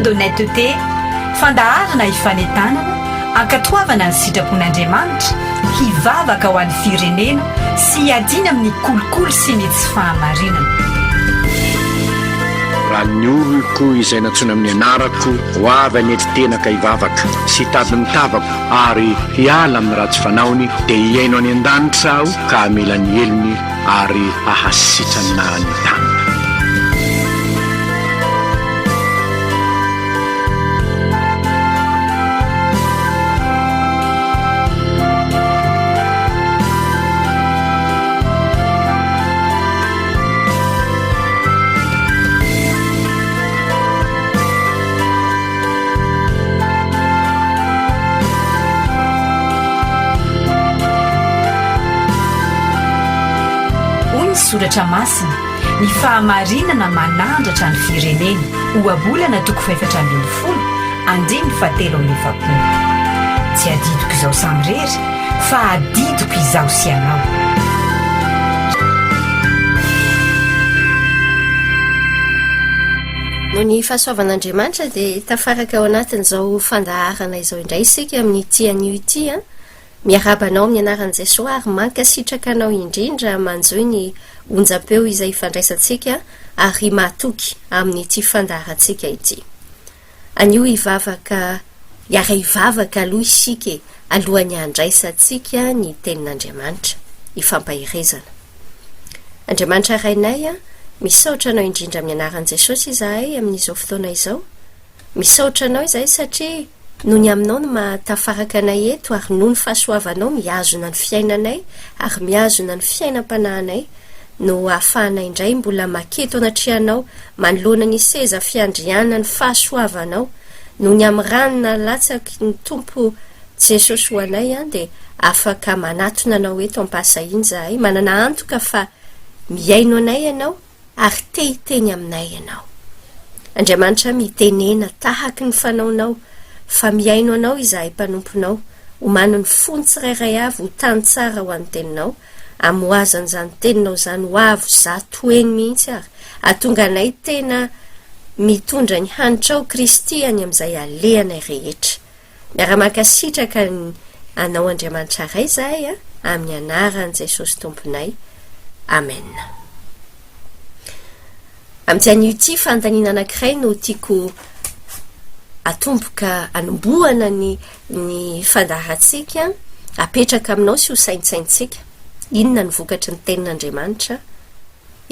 d'honnêteté, fandaharana hifanentanana, hankatoavana ny sitrapon'Andriamanitra, hivavaka ho an'ny firenena sy hiadiana amin'ny kolikoly sy ny tsy fahamarinana. Raha ny oloko izay nantsoina amin'ny anarako ho avy hanetry tena ka hivavaka sy hitady ny tavako ary hiala amin'ny ratsy fanaony, dia hihaino any an-danitra Aho ka hamela ny helony ary hahasitrana ny taniny. Hoy ny Soratra Masina, Ny fahamarinana manandratra ny firenena. Ohabolana toko fahefatra ambin'ny folo, andininy fahatelo amby efapolo. Tsy adidiko izaho samirery, fa adidiko izaho sy ianao. Noho ny fahasoavan'Andriamanitra dia tafaraka ao anatin'izao fandaharana izao indray isika amin'ity anio ity an. Miarahaba anao amin'ny anaran'i Jesoa ary mankasitraka anao indrindra manjohy ny onjam-peo izay ifandraisantsika ary mahatoky amin'ity fandaharantsika ity. Anio hivavaka, hiara-hivavaka aloha isika e, alohan'ny handraisantsika ny tenin'Andriamanitra, hifampaherezana. Andriamanitra Rainay a, misaotra Anao indrindra amin'ny anaran'i Jesosy izahay amin'izao fotoana izao. Misaotra Anao izahay satria noho ny Aminao no maha tafaraka anay eto ary noho ny fahasoavanao mihazona ny fiainanay ary mihazona ny fiainam-panahinay no ahafahanay indray mbola maketo anatrehanao manoloana ny seza fiandrianan'ny fahasoavanao noho ny amin'ny rano nalatsaky ny Tompo Jesosy ho anay dia afaka manatona anao eto am-pahasahiana izahay manana antoka fa mihaino anay ianao ary te hiteny aminay ianao. Andriamanitra mitenena tahaky ny fanaonao fa mihaino anao izahay mpanomponao, omano ny fony tsirairay avy ho tany tsara ho an'ny teninao, amohazan'izany teninao izany ho avo zato heny mihitsy ary hahatonga anay tena mitondra ny hanitrao Kristy any amin'izay alehanay rehetra. Miara-mankasitraka ny Anao Andriamanitra Ray izahay a, amin'ny anaran'i Jesosy Tomponay. Amen. Amin'ity anio ity, fanontaniana anankiray no tiako atomboka anombohana ny ny fandaharantsika, apetraka aminao sy ho saintsaintsika. Inona no vokatry ny tenin'Andriamanitra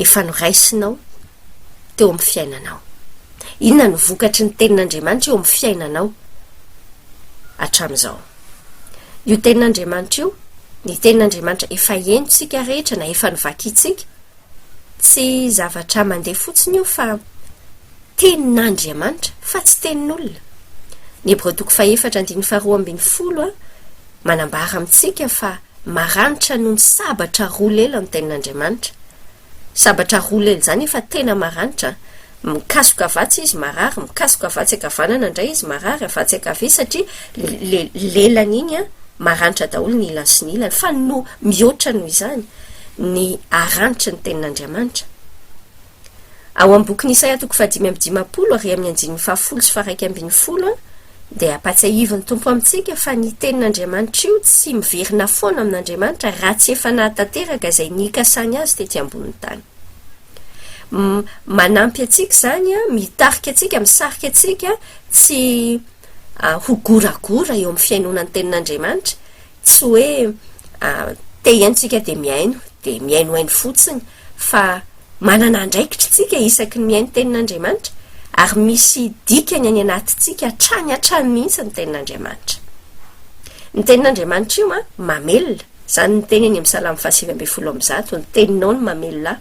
efa noraisinao teo amin'ny fiainanao? Inona no vokatry ny tenin'Andriamanitra eo amin'ny fiainanao hatramin'izao? Io tenin'Andriamanitra io, ny tenin'Andriamanitra efa henontsika rehetra na efa novakintsika, tsy zavatra mandeha fotsiny io fa tenin'Andriamanitra fa tsy tenin'olona. Ny Hebreo toko fahefatra andininy faharoa ambin'ny folo manambara amintsika fa maranitra noho ny sabatra roa lela ny tenin'Andriamanitra. Sabatra roa lela izany efa tena maranitra an! Mikasoka avatsy izy marary, mikasoka avatsy ankavanana indray izy marary, avatsy ankavia satria le lelany iny an maranitra daholo ny ilany sy ny ilany fa no mihoatra noho izany ny haranitry ny tenin'Andriamanitra. Ao amin'ny bokin'i Isaia toko fahadimy amby dimampolo ary amin'ny andininy fahafolo sy faharaika ambin'ny folo dia ampatsiahivin'ny Tompo amintsika fa ny tenin'Andriamanitra io tsy miverina foana amin'Andriamanitra raha tsy efa nahatanteraka izay nikasany azy tety ambonin'ny tany. Manampy antsika izany, mitarika antsika, misarika antsika tsy ho goragora eo amin'ny fihainoana ny tenin'Andriamanitra, tsy hoe te hihaino tsika dia mihaino, dia mihainohaino fotsiny fa Manana andraikitra isika isaky ny mihaino tenin'Andriamanitra, ary misy dikany any anatintsika hatrany hatrany mihitsy ny tenin'Andriamanitra. Ny tenin'Andriamanitra io an, mamelona, izany ny teny any amin'ny Salamo faha-119, ny teninao no mamelona ahy.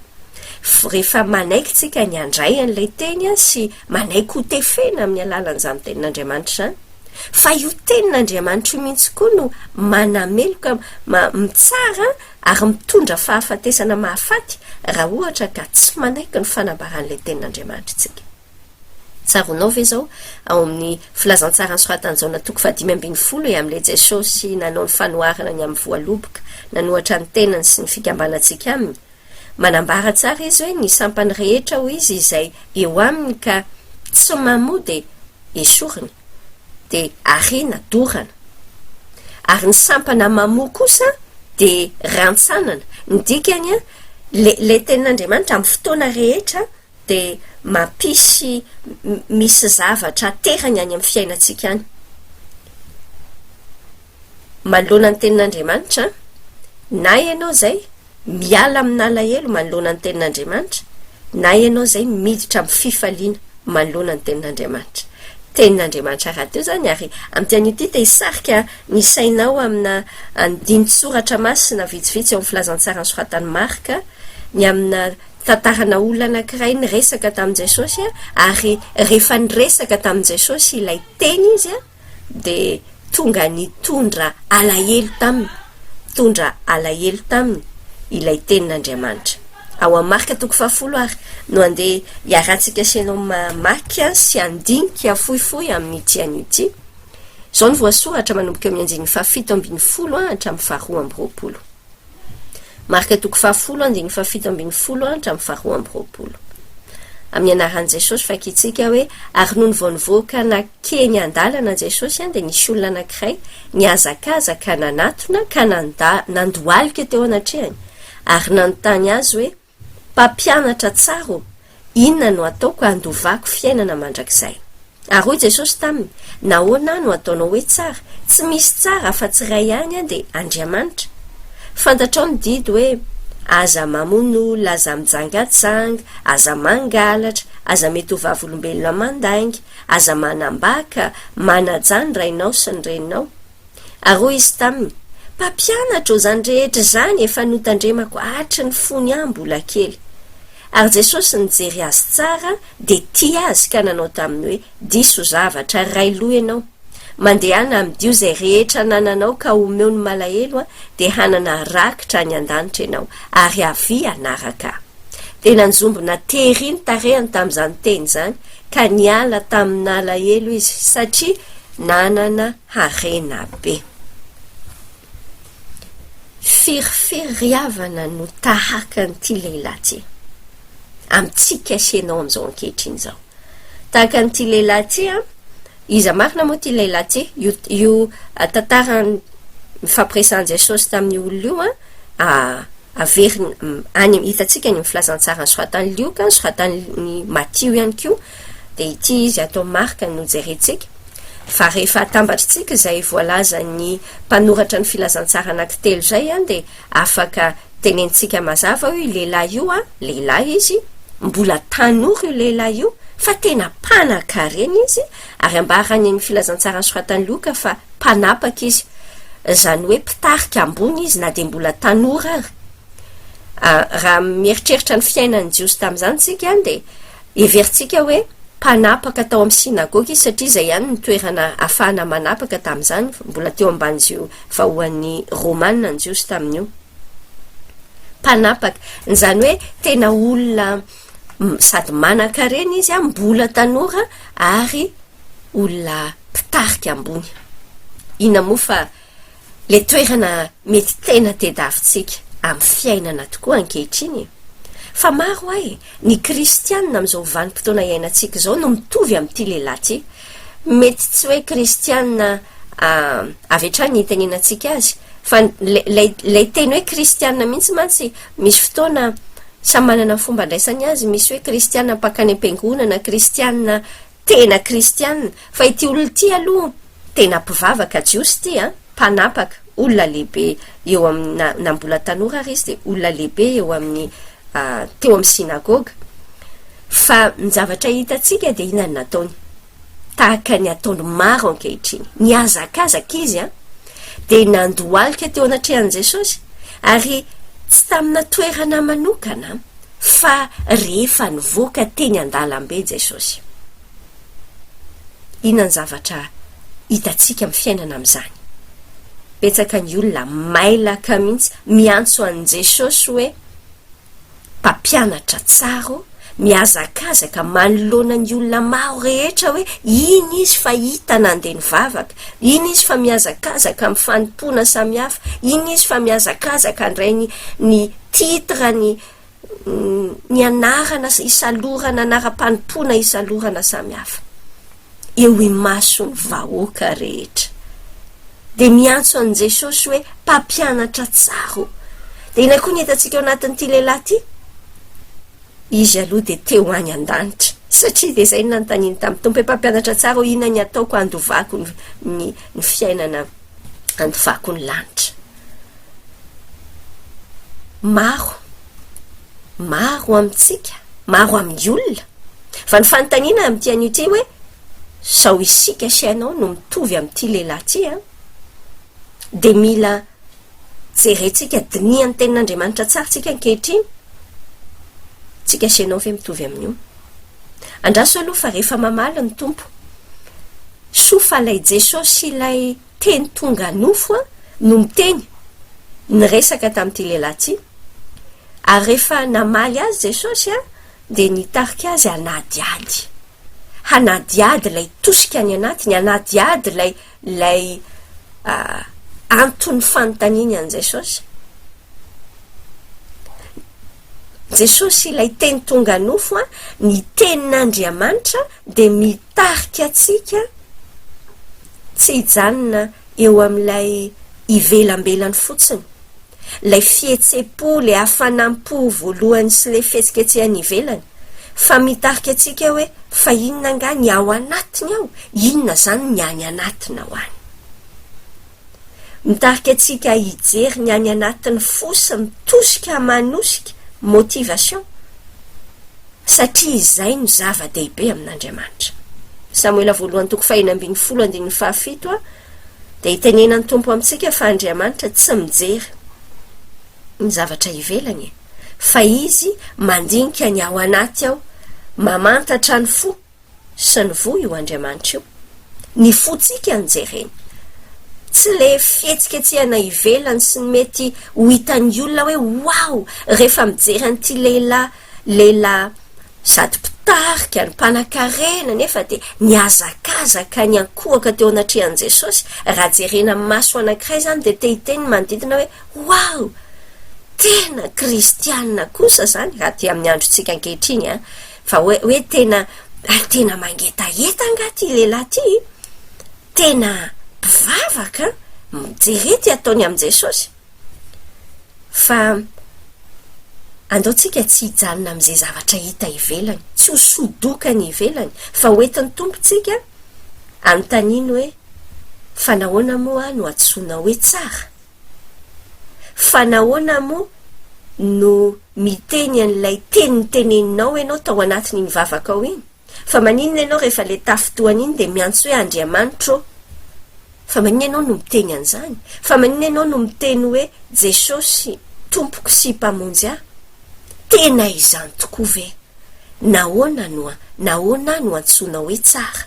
Rehefa manaiky isika ny handray an'ilay teny sy manaiky ho tefena amin'ny alalan'izany tenin'Andriamanitra izany, fa io tenin'Andriamanitra io mihitsy koa no manameloka, mitsara ary mitondra fahafatesana mahafaty raha ohatra ka tsy manaiky ny fanambaran'ilay Tenin'Andriamanitra isika. Tsaroanao ve izao, ao amin'ny Filazantsara nosoratan'i Jaona toko faha-15 e, amin'ilay Jesosy nanao ny fanoharana ny amin'ny voaloboka, nanohatra ny tenany sy ny fikambanantsika aminy? Manambara tsara izy hoe ny sampany rehetra, hoy izy, izay eo aminy ka tsy mamoa dia. esorina, dia ariana, dorana. Ary ny sampana mamoa kosa dia rantsanana. Ny dikany, le ilay tenin'Andriamanitra amin'ny fotoana rehetra dia mampisy misy zavatra aterany any amin'ny fiainantsika any. Manoloana ny tenin'Andriamanitra, na ianao izay miala amin'alahelo manoloana ny tenin'Andriamanitra, na ianao izay miditra amin'ny fifaliana manoloana ny tenin'Andriamanitra. Tenin'Andriamanitra rahateo izany, ary amin'ity anio ity te hisarika ny sainao amina andinin-tsoratra masina vitsivitsy ao amin'ny filazantsara nosoratan'i Marka, ny amina tantarana olona anankiray niresaka tamin'i Jesosy, ary rehefa niresaka tamin'i Jesosy ilay teny izy, dia tonga nitondra alahelo taminy, nitondra alahelo taminy ilay tenin'Andriamanitra. Ao amin'ny Marka toko fahafolo ary no andeha hiarahantsika sy ianao mamaky sy handinika fohifohy amin'ity anio ity. Izao no voasoratra manomboka eo amin'ny andininy fahafito ambinifolo hatramin'ny faharoa amby roapolo. Marka toko fahafolo andininy fahafito ambinifolo hatramin'ny faharoa amby roapolo. Amin'ny anaran'i Jesosy vakintsika hoe, Ary nony vao nivoaka nankeny an-dalana Jesosy dia nisy olona anankiray nihazakazaka nanatona ka nanda nandohalika teo anatrehany ary nanontany azy hoe, Mpampianatra tsara ô, inona no ataoko handovako fiainana mandrakizay? Ary hoy Jesosy taminy, Nahoana Aho no ataonao hoe tsara? Tsy misy tsara afa-tsy iray ihany, dia Andriamanitra. Fantatrao ny didy hoe, Aza mamono olona, aza mijangajanga, aza mangalatra, aza mety ho vavolombelona mandainga, aza manambaka, manajà ny rainao sy ny reninao. Ary hoy izy taminy, Mpampianatra ô, izany rehetra izany efa notandremako hatry ny fony aho mbola kely. Ary Jesosy nijery azy tsara, dia tia azy ka nanao taminy hoe, Diso zavatra iray loha ianao. Mandehana amidio izay rehetra anananao ka omeo ny malahelo, dia hanana rakitra any an-danitra ianao, ary avia hanaraka Ahy. Dia nanjombona tery ny tarehiny tamin'izany teny izany, ka niala tamin'alahelo izy, satria nanana harena be. Firifiry ry havana no tahaka an'ity lehilahy ity amintsika sy ianao amin'izao ankehitriny izao. Tahaka an'ity lehilahy ity an, iza marina moa ity lehilahy ity? Io, io tantara nifampiresahan'i Jesosy tamin'io olona io an, averina any, hitantsika any amin'ny filazantsara nosoratan'i Lioka, nosoratan'i Matio ihany koa, dia ity izy ato Marka no jerentsika. Fa rehefa atambatritsika izay voalazan'ny mpanoratra ny filazantsara anankitelo izay an, dia afaka tenenitsika mazava hoe io lehilahy io an, lehilahy izy, mbola tanora io lehilahy io, fa tena mpanan-karena izy, ary ambarany amin'ny filazantsara nosoratan'i Lioka fa mpanapaka izy, izany hoe mpitarika ambony izy na dia mbola tanora ary. Raha mieritreritra ny fiainan'ny Jiosy tamin'izany isika dia heverintsika hoe mpanapaka tao amin'ny synagoga izy satria izay ihany no toerana ahafahana manapaka tamin'izany, mbola teo ambany vahoan'ny Romana ny Jiosy tamin'io. Mpanapaka, izany hoe tena olona sady manan-karena izy, mbola tanora ary olona mpitarika ambony. Inona moa fa le toerana mety tena tediavintsika amin'ny fiainana tokoa ankehitriny e! Fa maro ho'a e, ny kristianina amin'izao vanim-potoana iainantsika izao no mitovy amin'ity lehilahy ity. Mety tsy hoe kristianina avy hatrany ny itenenantsika azy, fa ilay ilay teny hoe kristianina mihitsy mantsy misy fotoana samy manana ny fomba andraisany azy, misy hoe kristianina mpankany am-piangonana, kristianina Tena kristiana, fa ity olona ity aloha tena mpivavaka jiosy ity an, mpanapaka, olona lehibe eo amin'ny na na mbola tanora ary izy dia olona lehibe eo amin'ny teo amin'ny synagoga. Fa ny zavatra hitantsika dia inona no nataony? Tahaka ny ataony maro ankehitriny. Nihazakazaka izy an, dia nandohalika teo anatrehan'i Jesosy, ary tsy tamina toerana manokana, fa rehefa nivoaka teny an-dalambe Jesosy. Inona ny zavatra hitantsika amin'ny fiainana amin'izany? Betsaka ny olona mailaka mihitsy miantso an'i Jesosy hoe mpampianatra tsara ô, mihazakazaka manoloana ny olona maro rehetra hoe iny izy fa hita nandeha nivavaka, iny izy fa mihazakazaka amin'ny fanompoana samihafa, iny izy fa mihazakazaka handray ny ny titre ny ny anarana isalorana, anaram-panompoana isalorana samihafa. eo imason'ny vahoaka rehetra. Dia miantso an'i Jesosy hoe Mpampianatra tsara o. Dia inona koa ny hitantsika ao anatin'ity lehilahy ity? Izy aloha dia te ho any an-danitra, satria dia izay no nanontaniany tamin'ny Tompo hoe, Mpampianatra tsara o, inona ny ataoko handovako ny, ny, ny fiainana, handovako ny lanitra? Maro, maro amintsika, maro amin'ny olona, fa ny fanontaniana amin'ity anio ity hoe, sao isika sy ianao no mitovy amin'ity lehilahy ity an? Dia mila jerentsika, dinihan'ny tenin'Andriamanitra tsara tsika ankehitriny, tsika sy ianao ve mitovy amin'io? Andraso aloha fa rehefa mamaly ny Tompo, soa fa ilay Jesosy ilay Teny tonga nofo no miteny, niresaka tamin'ity lehilahy ity, ary rehefa namaly azy Jesosy dia nitarika azy hanadihady. Hanadihady ilay tosika any anatiny, hanadihady ilay ilay anton'ny fanontaniany an'i Jesosy. Jesosy ilay teny tonga nofo, ny tenin'Andriamanitra dia mitarika antsika tsy hijanona eo amin'ilay ivelambelany fotsiny, ilay fihetsem-po, ilay hafanam-po voalohany sy ilay fihetsiketsehana ivelany, fa mitarika antsika hoe fa inona angaha ny ao anatiny ao, inona izany ny any anatinao any. Mitarika antsika hijery ny any anatin'ny fo sy mitosika manosika, motivation, satria izay no zava-dehibe amin'Andriamanitra. Samoela voalohany toko fahenina ambinifolo andininy fahafito dia itenenan'ny Tompo amintsika fa Andriamanitra tsy mijery ny zavatra ivelany e, fa Izy mandinika ny ao anaty ao, mamantatra ny fo. sy ny voa io Andriamanitra io. Ny fontsika no jereny. Tsy le fihetsiketsehana ivelany sy ny mety ho hitan'ny olona hoe wow rehefa mijery an'ity lehilahy lehilahy sady mpitarika no mpanankarena nefa dia nihazakazaka niankohoka teo anatrehan'i Jesosy. Raha jerena amin'ny maso anankiray izany dia te hiteny ny manodidina hoe wow! Tena kristiana kosa izany raha aty amin'ny androntsika ankehitriny an! Fa hoe hoe tena ary tena mangetaheta angaha ty lehilahy ty? Tena mpivavaka an! Jereo ty ataony amin'i Jesosy. Fa andao tsika tsy hijanona amin'izay zavatra hita ivelany, tsy ho sodoka ny ivelany, fa ho entin'ny Tompo tsika, anontaniany hoe, fa nahoana moa aho no antsoinao hoe tsara? Fa nahoana moa no miteny an'ilay teny noteneninao ianao tao anatin'iny vavakao iny? Fa maninona ianao rehefa ilay tafintohana iny dia miantso hoe Andriamanitra ô? Fa maninona ianao no miteny an'izany? Fa maninona ianao no miteny hoe Jesosy Tompoko sy Mpamonjy ahy? Tena izany tokoa ve? Nahoana no nahoana aho no antsoinao hoe tsara?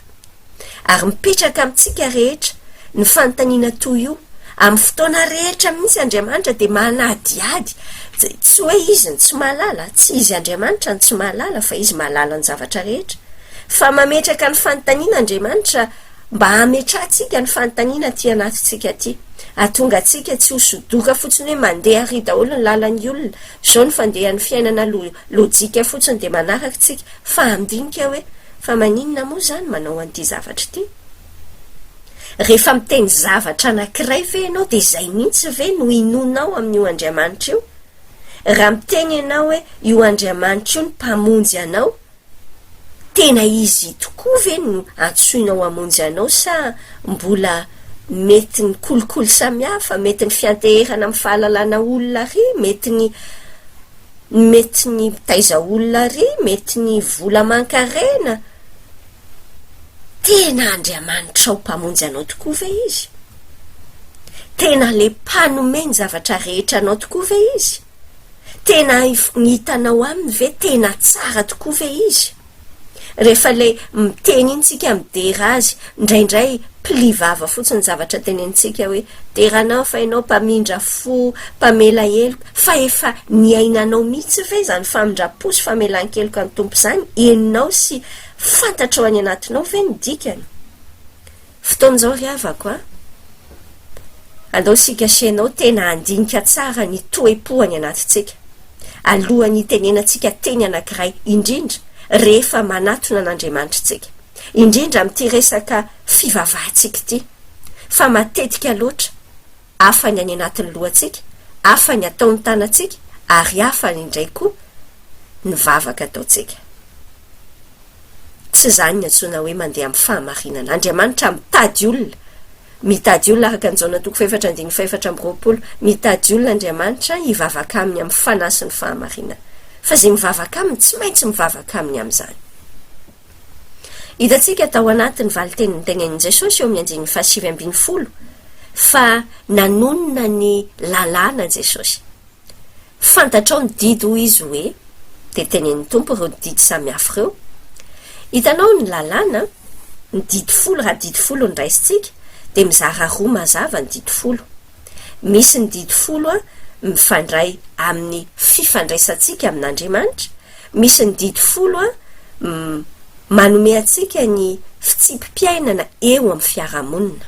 Ary mipetraka amintsika rehetra ny fanontaniana toy io, amin'ny fotoana rehetra mihitsy Andriamanitra dia manadihady, tsy hoe Izy no tsy mahalala, tsy Izy Andriamanitra no tsy mahalala fa Izy mahalala ny zavatra rehetra, fa mametraka ny fanontaniana Andriamanitra mba hametrahantsika ny fanontaniana aty anatintsika aty, hahatonga antsika tsy ho sodoka fotsiny hoe mandeha ary daholo ny lalan'ny olona, izao ny fandehan'ny fiainana lojika fotsiny dia manaraka tsika, fa handinika hoe Fa maninona moa izany manao an'ity zavatra ity? Rehefa miteny zavatra anankiray ve ianao dia izay mihitsy ve no inoanao amin'io Andriamanitra io? Raha miteny ianao hoe io Andriamanitra io no Mpamonjy anao, tena Izy tokoa ve no antsoinao hamonjy anao sa mbola mety ny kolikoly samihafa, mety ny fianteherana amin'ny fahalalana olona ary, mety ny Mety ny mitaiza olona ary, mety ny vola aman-karena. Tena Andriamanitrao Mpamonjy anao tokoa ve Izy? Tena ilay Mpanome ny zavatra rehetra anao tokoa ve Izy? Tena ny hitanao Aminy ve tena tsara tokoa ve Izy? Rehefa ilay miteny iny tsika midera azy, indraindray pli vava fotsiny ny zavatra tenenintsika hoe dera anao fa ianao mpamindra fo, mpamela heloka, fa efa niainanao mihitsy ve izany famindram-po sy famelan-keloka ny Tompo izany, henonao sy fantatrao any anatinao ve ny dikany? Fotoana izao ry havako a! Andao isika sy ianao tena handinika tsara ny toe-po any anatintsika, alohan'ny hitenenantsika teny anankiray, indrindra rehefa manatona an'Andriamanitra isika. Indrindra amin'ity resaka fivavahantsika ity. Fa matetika loatra, hafa ny any anatin'ny lohantsika, hafa ny ataon'ny tanantsika, ary hafa indray koa ny vavaka ataontsika. Tsy izany ny antsoina hoe mandeha amin'ny fahamarinana. Andriamanitra mitady olona. Mitady olona araka ny Jaona toko fahefatra andininy fahefatra amby roapolo. Mitady olona Andriamanitra hivavaka aminy amin'ny fanahy sy ny fahamarinana. Fa izay mivavaka aminy tsy maintsy mivavaka aminy amin'izany. Hitantsika tao anatin'ny valinteny notenenin'i Jesosy eo amin'ny andininy fahasivy ambin'ny folo fa nanonona ny lalàna Jesosy. Fantatrao ny didy hoy izy hoe, dia tenenin'ny Tompo ireo didy samihafa ireo. Hitanao ny lalàna, ny didy folo, raha didy folo no raisintsika, dia mizara roa mazava ny didy folo. Misy ny didy folo mifandray amin'ny fifandraisantsika amin'Andriamanitra, misy ny didy folo manome antsika ny fitsipi-piainana eo amin'ny fiarahamonina.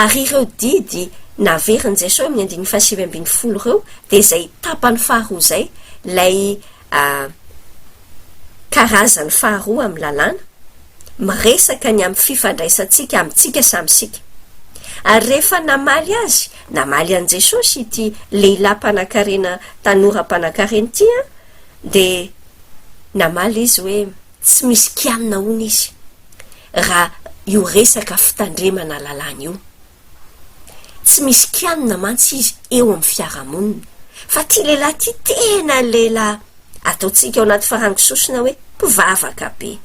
Ary ireo didy naverin'i Jesoa eo amin'ny andininy fahasivy ambin'ny folo ireo dia izay tapany faharoa izay, ilay karazany faharoa amin'ny lalàna, miresaka ny amin'ny fifandraisantsika amintsika samy isika. Ary rehefa namaly azy, namaly an'i Jesosy ity lehilahy mpanankarena, tanora mpanankarena ity an, dia namaly izy hoe tsy misy kianina hono izy raha io resaka fitandremana lalàna io. Tsy misy kianina mantsy izy eo amin'ny fiarahamonina. Fa ity lehilahy ity tena lehilahy ataontsika ao anaty farango sosona hoe mpivavaka be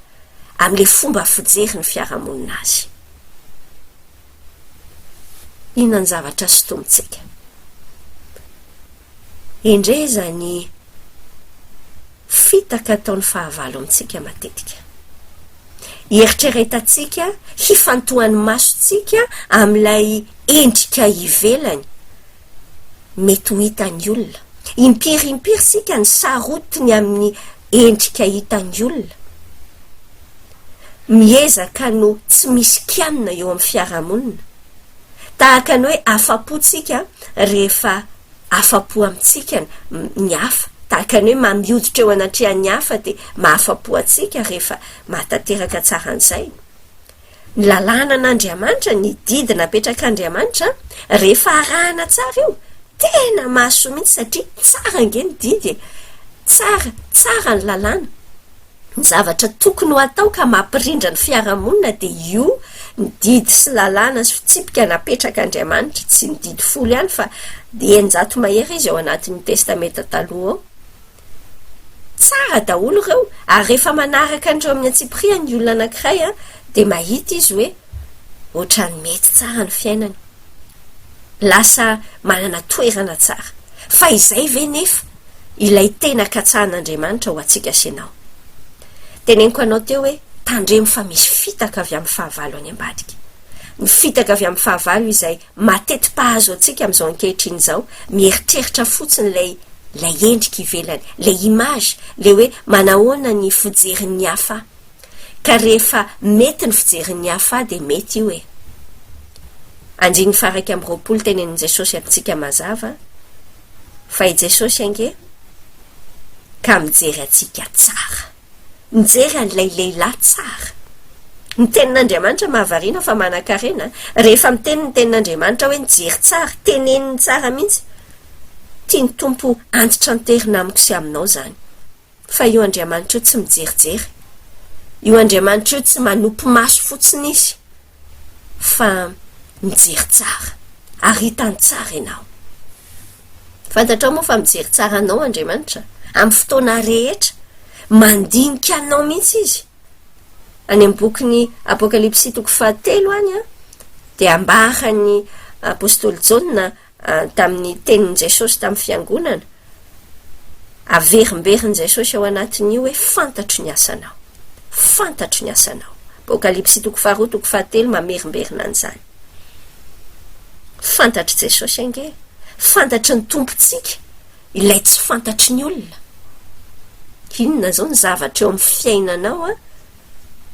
amin'ilay fomba fijery ny fiarahamonina azy. Inona ny zavatra sintomintsika? Endrey izany fitaka ataon'ny fahavalo amintsika matetika. Ieritreretantsika, hifantohan'ny masontsika amin'ilay endrika ivelany mety ho hitan'ny olona. Impiry impiry isika no sarotiny amin'ny endrika hitan'ny olona. Miezaka no tsy misy kianina eo amin'ny fiarahamonina. Tahaka ny hoe afa-po tsika rehefa afa-po amintsika ny hafa. Tahaka ny hoe mamihoditra eo anatrehan'ny hafa dia mahafa-po antsika rehefa mahatanteraka tsara an'izay. Ny lalànan'Andriamanitra, ny didy napetrak'Andriamanitra, rehefa arahana tsara io, tena mahasoa mihitsy satria tsara ange ny didy e! Tsara, tsara ny lalàna. Ny zavatra tokony ho atao ka mampirindra ny fiarahamonina dia io ny didy sy lalàna sy fitsipika napetrak'Andriamanitra, tsy ny didy folo ihany fa 600 mahery izy ao anatin'ny Testamenta Taloha ao. Tsara daholo ireo ary rehefa manaraka an'ireo amin'ny antsipiriany ny olona anankiray dia mahita izy hoe ohatran'ny mety tsara ny fiainany. Lasa manana toerana tsara. Fa izay ve nefa ilay tena katsahan'Andriamanitra ho antsika sy ianao. Teneniko anao teo hoe tandremo fa misy fitaka avy amin'ny fahavalo any ambadika. Ny fitaka avy amin'ny fahavalo izay mateti-pahazo antsika amin'izao ankehitriny izao, mieritreritra fotsiny ilay ilay endrika ivelany, ilay image, ilay hoe manahoana ny fijerin'ny hafa ahy. Ka rehefa mety ny fijerin'ny hafa ahy dia mety io e. Andininy faha 21 tenenin'i Jesosy amintsika mazava. Fa i Jesosy ange ka mijery antsika tsara. Mijery an'ilay lehilahy tsara. Ny tenin'Andriamanitra mahavariana fa manankarena. Rehefa miteny ny tenin'Andriamanitra hoe nijery tsara, teneniny tsara mihitsy. Tian'ny Tompo antitranterina amiko sy aminao izany. Fa io Andriamanitra io tsy mijerijery. Io Andriamanitra io tsy manopy maso fotsiny izy fa mijery tsara ary hitany tsara ianao. Fantatrao moa fa mijery tsara anao Andriamanitra amin'ny fotoana rehetra, mandinika anao mihitsy izy. Any amin'ny bokin'ny Apokalypsy toko fahatelo any dia ambaran'ny apostoly Jaona tamin'ny tenin'i Jesosy tamin'ny fiangonana, averimberin'i Jesosy ao anatin'io hoe fantatro ny asanao. Fantatro ny asanao. Apokalypsy toko faharoa, toko fahatelo mamerimberina an'izany. Fantatr'i Jesosy ange, fantatry ny Tompontsika ilay tsy fantatry ny olona. Inona izao ny zavatra eo amin'ny fiainanao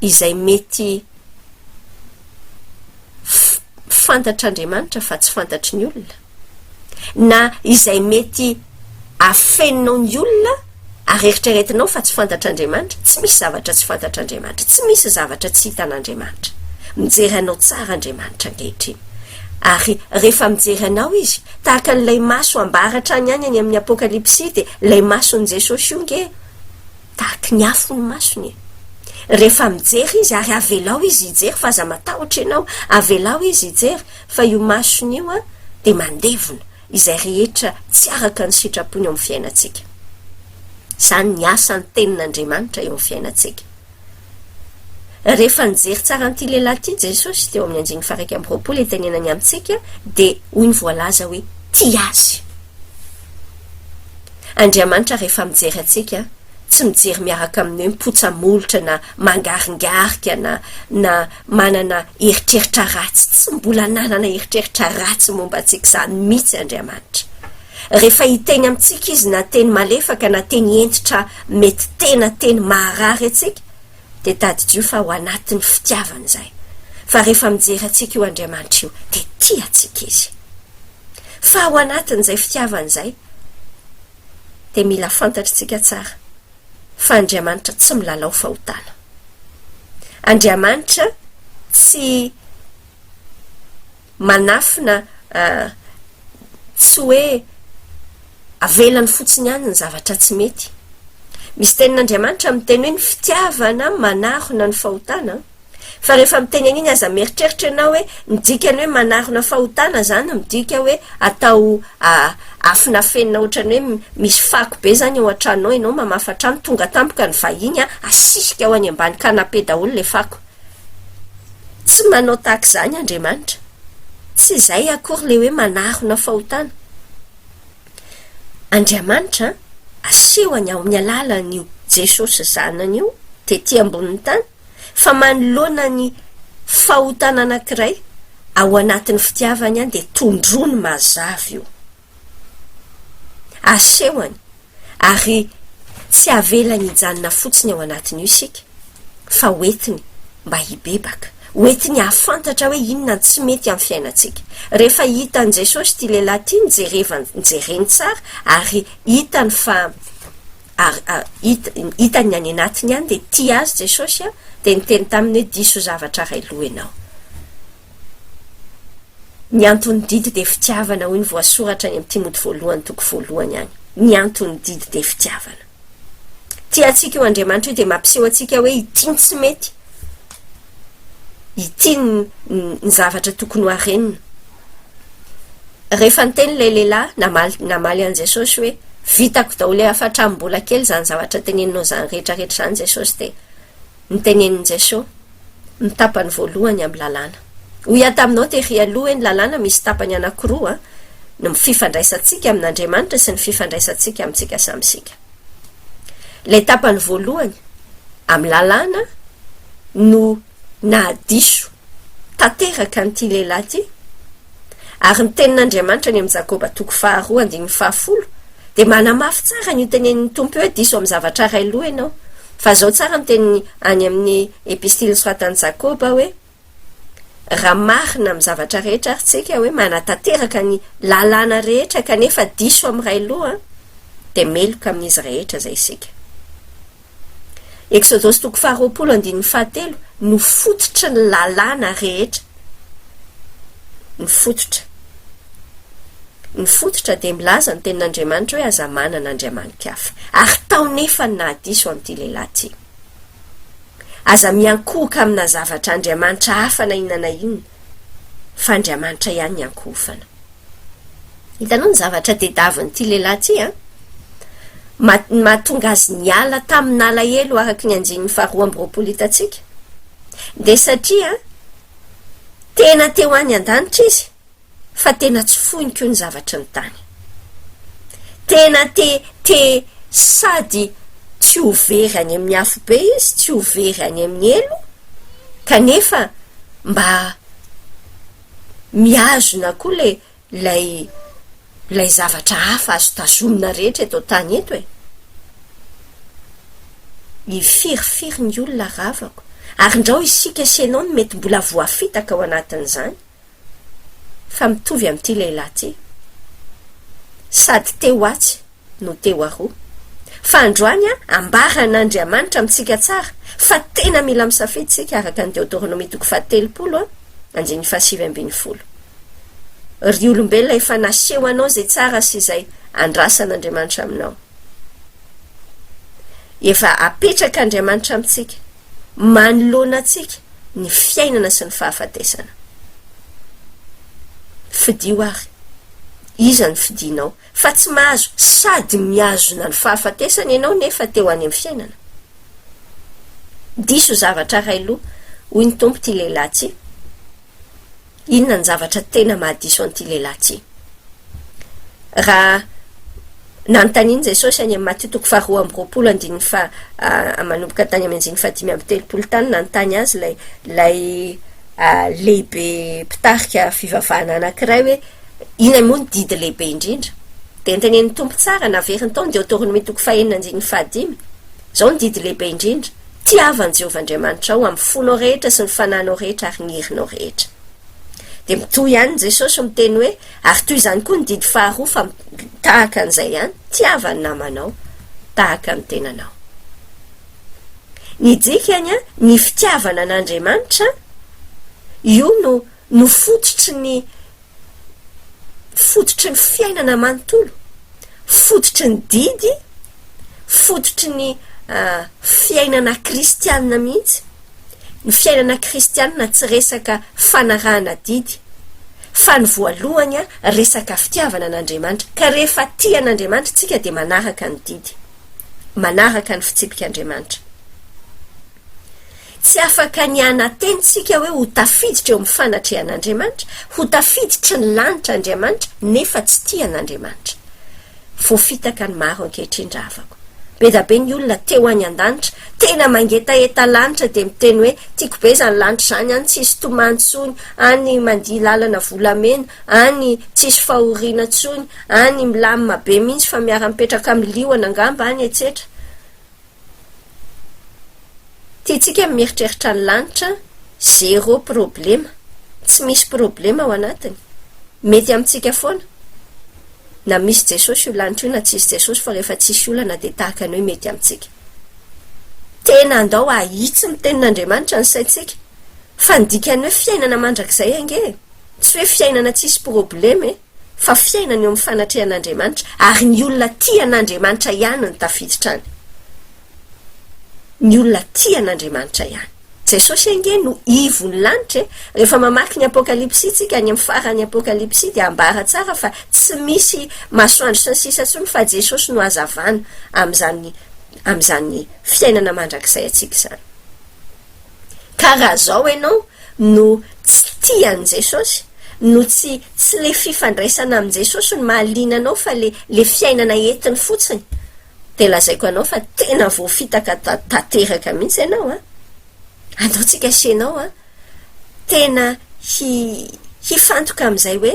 izay mety fantatr'Andriamanitra fa tsy fantatry ny olona, na izay mety afeninao ny olona. Ary eritreretinao fa tsy fantatr'Andriamanitra? Tsy misy zavatra tsy fantatr'Andriamanitra. Tsy misy zavatra tsy hitan'Andriamanitra. Mijery anao tsara Andriamanitra ankehitriny. Ary rehefa mijery anao Izy, tahaka an'ilay maso ambara hatrany ihany any amin'ny Apokalypsy dia ilay mason'i Jesosy io nge, tahaky ny afo ny masony e. Rehefa mijery Izy, ary avelao Izy hijery fa aza matahotra ianao, avelao Izy hijery fa io masony io an, dia mandevona izay rehetra tsy araka ny sitrapony eo amin'ny fiainantsika. Izany ny asan'ny tenin'Andriamanitra eo amin'ny fiainantsika. Rehefa nijery tsara an'ity lehilahy ity Jesosy, teo amin'ny andininy faha-21 itenenany amintsika, dia hoy ny voalaza hoe, tia azy. Andriamanitra rehefa mijery antsika, tsy mijery miaraka amin'ny hoe mipotsa-molotra na mangaringarika na na manana eritreritra ratsy. Tsy mbola nanana eritreritra ratsy momba antsika izany mihitsy Andriamanitra. Rehefa hiteny amintsika Izy na teny malefaka na teny hentitra mety tena teny maharary antsika dia tadidio fa ao anatin'ny fitiavana izay. Fa rehefa mijery antsika io Andriamanitra io dia tia antsika Izy. Fa ao anatin'izay fitiavana izay dia mila fantatr'tsika tsara fa Andriamanitra tsy milalao fahotana. Andriamanitra tsy manafina tsy hoe avelany fotsiny ihany ny zavatra tsy mety. Misy tenin'Andriamanitra miteny hoe ny fitiavana manarona ny fahotana, fa rehefa miteny an'iny aza mieritreritra ianao hoe ny dikany hoe manarona fahotana zany midika hoe atao afinafenina ohatran'ny hoe misy fako be zany ao an-trano ao ianao mamafa trano tonga tampoka ny vahiny asisika ao any ambany canapé daholo le fako. Tsy manao tahaka izany Andriamanitra. Tsy izay akory ilay hoe manarona fahotana. Andriamanitra asehony ao amin'ny alalan'io Jesosy Zanany io tety ambonin'ny tany fa manoloana ny fahotana anankiray ao anatin'ny fitiavany dia tondroiny mazava io. Asehony Ary tsy avelany hijanona fotsiny ao anatin'io isika, fa hoentiny mba hibebaka, hoentiny hahafantatra hoe inona ny tsy mety amin'ny fiainantsika. Rehefa hitan'i Jesosy ity lehilahy ity, nijerevany, nijereny tsara, ary hitany fa, ary, hit, hitany ny any anatiny any, dia tia azy Jesosy, dia niteny taminy hoe, Diso zavatra iray loha ianao. Ny anton'ny didy dia fitiavana hoy ny voasoratra any amin'ny Timoty voalohany toko voalohany any. Ny anton'ny didy dia fitiavana. Tia antsika io Andriamanitra io dia mampiseho antsika hoe ity ny tsy mety, ity ny ny zavatra tokony ho arenina. Rehefa niteny ilay lehilahy namaly namaly an'i Jesosy hoe vitako daholo efa hatramin'ny mbola kely izany zavatra teneninao izany rehetra rehetra izany Jesosy dia Notenenin'i Jesoa ny tapany voalohany amin'ny lalàna. Hoy aho taminao tery aloha hoe ny lalàna misy tapany anankiroa, ny fifandraisantsika amin'Andriamanitra sy ny fifandraisantsika amintsika samy isika. Ilay tapany voalohany amin'ny lalàna no nahadiso tanteraka an'ity lehilahy ity, ary ny tenin'Andriamanitra any amin'i Jakoba toko faharoa andininy fahafolo dia manamafy tsara an'io tenenin'ny Tompo io hoe diso amin'ny zavatra iray loha ianao. Fa zao tsara ny teniny any amin'ny epistily nosoratan'i Jakoba hoe, Raha marina amin'ny zavatra rehetra ary tsika hoe manatanteraka ny lalàna rehetra kanefa diso amin'ny iray loha dia meloka amin'izy rehetra izay isika. Eksodosy toko faharoapolo andininy fahatelo no fototry ny lalàna rehetra. Ny fototra. Ny fototra dia milaza ny tenin'Andriamanitra hoe aza manana andriamani-kafa. Ary tao nefa ny nahadiso an'ity lehilahy ity. Aza miankohoka amina zavatra andriamanitra hafa na inona na inona, fa Andriamanitra ihany ny ankohofana. Hitanao ny zavatra tediavin'ity lehilahy ity an? Ma- mahatonga azy niala tamin'alahelo araka ny andininy faharoa amby roapolo hitantsika. Dia satria tena te ho any an-danitra izy, fa tena tsy foiny koa ny zavatry ny tany. Tena te te sady tsy ho very any amin'ny afobe izy, tsy ho very any amin'ny helo, kanefa mba mihazona koa le lay lay zavatra hafa azo tazomina rehetra eto an-tany eto e. Hifirifiry ny olona ravako, ary ndrao isika sy ianao no mety mbola voafitaka ao anatin'izany. fa mitovy amin'ity lehilahy ity. Sady teo atsy no teo aroa. Fa androany ambaran'Andriamanitra amintsika tsara fa tena mila misafidy isika araka ny Deoteronomia toko fahatelopolo andininy fahasivy ambin'ny folo. Ry olombelona efa naseho anao izay tsara sy izay andrasan'Andriamanitra aminao. Efa apetrak'Andriamanitra amintsika manoloana antsika ny fiainana sy ny fahafatesana. Fidio ary. Iza no fidinao? Fa tsy mahazo sady mihazona ny fahafatesana ianao nefa te ho any amin'ny fiainana. Diso zavatra ray loha, hoy ny Tompo ity lehilahy ity. Inona ny zavatra tena mahadiso an'ity lehilahy ity? Raha nanontanian'i Jesosy any amin'ny Matio toko faharoa amby roapolo andininy faha manomboka tany amin'ny andininy faha-35 tany, nanontany azy ilay ilay lehibe mpitarika fivavahana anankiray hoe inona moa ny didy lehibe indrindra? Dia notenenin'ny Tompo tsara, naveriny tao ny Deoteronomia toko fahenina andininy fahadimy, Izao ny didy lehibe indrindra, Tiava an'i Jehovah Andriamanitrao amin'ny fonao rehetra sy ny fanahinao rehetra ary ny herinao rehetra. Dia mitohy ihany Jesosy miteny hoe, ary toy izany koa ny didy faharoa fa tahaka an'izay ihany, tiava ny namanao tahaka ny tenanao. Ny dikany, ny fitiavana an'Andriamanitra, io no no fototry ny fototry ny fiainana manontolo, fototry ny didy, fototry ny fiainana kristianina mihitsy. Ny fiainana kristianina tsy resaka fanarahana didy, fa ny voalohany resaka fitiavana an'Andriamanitra. Ka rehefa tia an'Andriamanitra isika dia manaraka ny didy, manaraka ny fitsipik'Andriamanitra. Tsy afaka ny hanantena isika hoe ho tafiditra eo amin'ny fanatrehan'Andriamanitra, ho tafiditry ny lanitra Andriamanitra, nefa tsy tia an'Andriamanitra. Voafitaka ny maro ankehitriny rahavako. Be da be ny olona te ho any an-danitra, tena mangetaheta lanitra dia miteny hoe tiako be izany lanitra izany, any tsisy tomany intsony, any mandia lalana volamena, any tsisy fahoriana intsony, any milamina be mihitsy fa miara-mipetraka amin'ny liona angamba any etsetra. Tiantsika ny mieritreritra ny lanitra zéro problema, tsy misy problema ao anatiny, mety amintsika foana na misy Jesosy io lanitra io na tsisy Jesosy fa rehefa tsisy olana dia tahaka ny hoe mety amintsika. Tena andao hahitsy ny tenin'Andriamanitra ny saintsika fa ny dikan'ny hoe fiainana mandrakizay ange e, tsy hoe fiainana tsisy problema e. fa fiainana eo amin'ny fanatrehan'Andriamanitra, ary ny olona tia an'Andriamanitra ihany no tafiditra any. Ny olona tia an'Andriamanitra ihany. Jesosy ange no ivon'ny lanitra e! Rehefa mamaky ny Apokalypsy tsika, any amin'ny faran'ny Apokalypsy dia ambara tsara fa tsy misy masoandro sy ny sisa intsony fa Jesosy no hazavana amin'izany amin'izany fiainana mandrakizay antsika izany. Ka raha zao enao no tsy tia an'i Jesosy, no tsy tsy le fifandraisana amin'i Jesosy no mahaliana anao fa le le fiainana entiny fotsiny, de lazaiko anao fa tena voafitaka tanteraka mihitsy enao an! Andao tsika sy enao an, tena hi hifantoka amin'izay hoe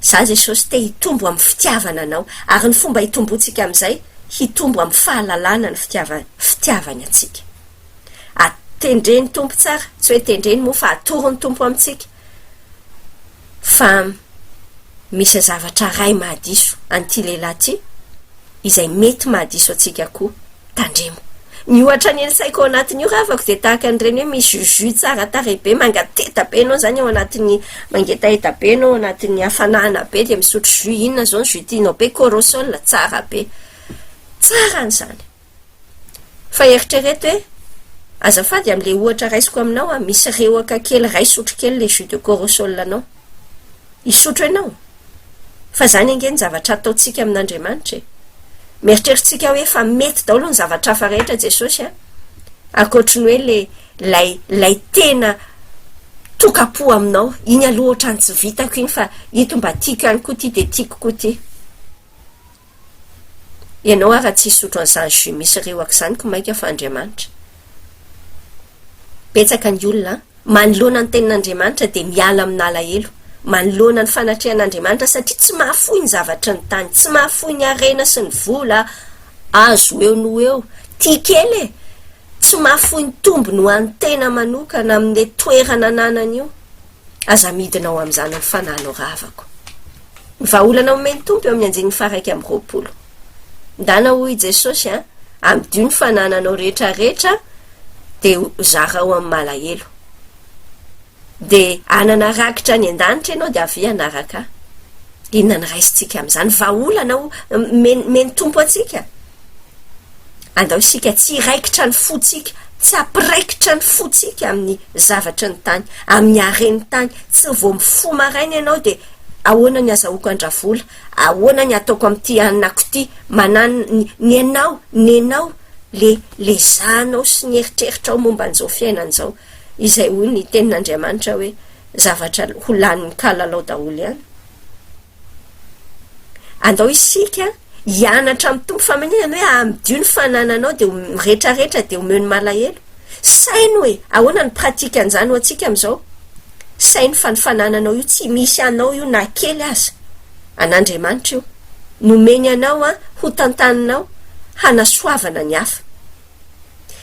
za Jesosy te hitombo amin'ny fitiavana anao, ary ny fomba hitomboantsika amin'izay, hitombo amin'ny fahalalana ny fitiava fitiavany antsika. A Tendren'ny Tompo tsara, tsy hoe tendreny moa fa atoron'ny Tompo amintsika fa misy zavatra ray mahadiso an'ity lehilahy ity izay mety mahadiso antsika koa. Tandremo. Ny ohatra ny saiko ao anatin'io ravako dia tahaka an'ireny hoe misy jus tsara tarehy be, mangateta be ianao izany ao anatin'ny, mangetaheta be ianao ao anatin'ny hafanana be dia misotro jus, inona izao ny jus tianao be? Corosol, tsara be. Tsara an'izany. Fa eritrereto hoe, azafady amin'ilay ohatra raisiko aminao an, misy rehoka kely iray sotro kely ilay jus de corosol anao. Hisotro ianao? Fa izany ange ny zavatra ataontsika amin'Andriamanitra e. Mieritreritsika hoe efa mety daholo ny zavatra hafa rehetra Jesosy an, ankoatry ny hoe le lay lay tena tokam-po aminao, iny aloha ohatran'ny tsy vitako iny fa ito mba tiako ihany koa ity dia tiako koa ity. Ianao ara tsy hisotro an'izany jus misy rehoka izany ko mainka fa Andriamanitra. Betsaka ny olona an, manoloana ny tenin'Andriamanitra dia miala amin'alahelo, manoloana ny fanatrehan'Andriamanitra satria tsy mahafoy ny zavatry ny tany, tsy mahafoy ny harena sy ny vola azo eo noho eo, tia kely e! Tsy mahafoy ny tombony ho an'ny tena manokana amin'ilay toerana ananany io. Aza midina ao amin'izany ny fanahinao rahavako. Ny vahaolana omen'ny Tompo eo amin'ny andininy faha-21. Ndana hoy i Jesosy a, amidio ny fanananao rehetra rehetra dia zarao amin'ny malahelo. Dia hanana rakitra any an-danitra ianao dia avia hanaraka ahy. Inona no raisintsika amin'izany? Vahaolana ho omen'ny Tompo antsika. Andao isika tsy hiraikitra ny fontsika, tsy hampiraikitra ny fontsika amin'ny zavatry ny tany, amin'ny haren'ny tany. Tsy vao mifoha maraina ianao dia ahoana ny azahoako an-dRavola, ahoana ny ataoko amin'ity anako ity, manan ny ny anao, ny anao, le le zahanao sy ny eritreritrao momba an'izao fiainana izao. Izay hoy ny tenin'Andriamanitra hoe zavatra ho lanin'ny kalalao daholo ihany. Andao isika hianatra amin'ny Tompo fa maninona ny hoe amidio ny fanananao dia miretraretra dia omeo ny malahelo. Saino e! Ahoana ny pratique an'izany ho antsika amin'izao? Saino fa ny fanananao io tsy misy anao io na kely aza. An'Andriamanitra io. Nomeny anao an, ho tantaninao, hanasoavana ny hafa.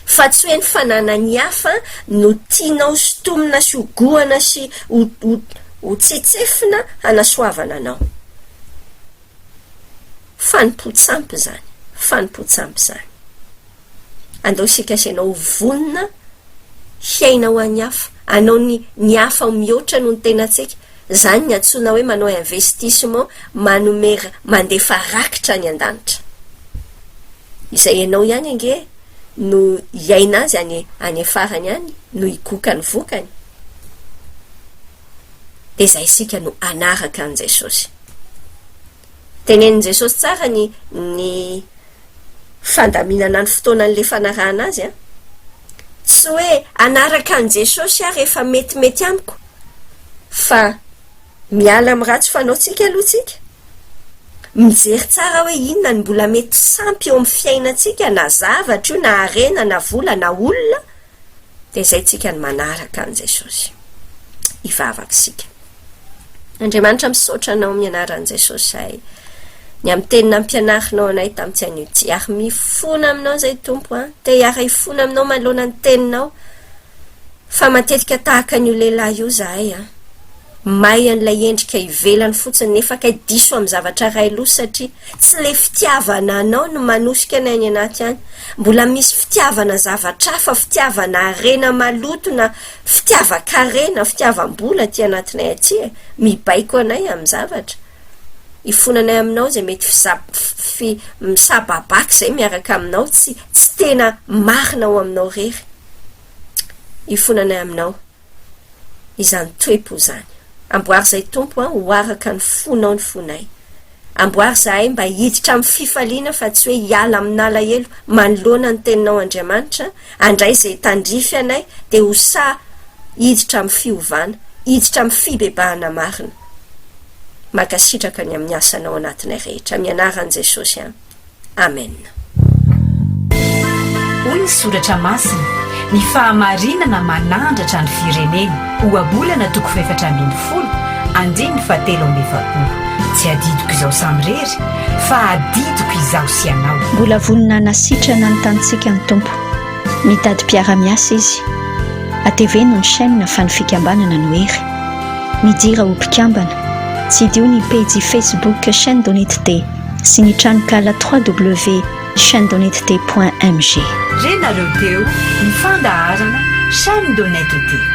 Fa tsy hoe ny fananan'ny hafa no tianao sintomina sy hogohana sy ho tsetsefina hanasoavana anao. Fanompoan-tsampy izany, fanompoan-tsampy izany. Andao isika sy ianao ho vonona hiaina ho an'ny hafa, hanao ny ny hafa ho mihoatra noho ny tenantsika. Izany ny antsoina hoe manao investissement, manome, mandefa rakitra any an-danitra. Izay ianao ihany ange no hiaina azy any any farany any no higoka ny vokany. Dia izay isika no hanaraka an'i Jesosy. Tenenin'i Jesosy tsara ny ny fandaminana ny fotoanan'ilay fanarahana azy an. Tsy hoe hanaraka an'i Jesosy aho rehefa metimety amiko fa Miala amin'ny ratsy fanaontsika aloha tsika. Mijery tsara hoe inona no mbola mety sampy eo amin'ny fiainantsika na zavatra io na harena na vola na olona dia izay tsika no manaraka an'i Jesosy. Hivavaka isika. Andriamanitra misaotra anao amin'ny anaran'i Jesosy izahay ny amin'ny teny nampianarinao anay tamin'ity anio ity ary mifona aminao izay Tompo a, te hiara-hifona aminao manoloana ny teninao. Fa matetika tahaka an'io lehilahy io zahay an! May an'ilay endrika ivelany fotsiny nefa kay diso amin'ny zavatra iray loha satria tsy le fitiavana anao no manosika anay any anaty any. Mbola misy fitiavana zavatra hafa, fitiavana harena maloto na fitiavan-karena, fitiavam-bola aty anatinay aty e! Mibaiko anay amin'ny zavatra. Ifonanay aminao izay mety fiza- fi- misababaka izay miaraka aminao tsy tsy tena marina ao aminao irery. Ifonanay aminao izany toe-po izany. Amboary izay Tompo a, ho araka ny fonao ny fonay. Amboary izahay mba hiditra amin'ny fifaliana fa tsy hoe hiala amin'alahelo manoloana ny Teninao Andriamanitra, handray izay tandrify anay dia ho sahy hiditra amin'ny fiovana, hiditra amin'ny fibebahana marina. Mankasitraka ny amin'ny asanao anatinay rehetra. Amin'ny anaran'i Jesosy a. Amen. Hoy ny Soratra Masina, Ny fahamarinana manandratra ny firenena. Ohabolana toko fahefatra ambin'ny folo, andininy fahatelo amby efapolo. Tsy adidiko izaho samirery, fa adidiko izaho sy ianao. Mbola vonona hanasitrana ny tanintsika ny Tompo. Mitady mpiara-miasa Izy. Ateveno ny chaîne fa ny fikambanana no hery. Midira ho mpikambana. Tsidiho ny pejy Facebook Chaîne d'Honnêteté. sy ny tranonkala www.chaînedhonnêteté.mg. Renareo teo ny fandaharana Chaîne d'honnêteté.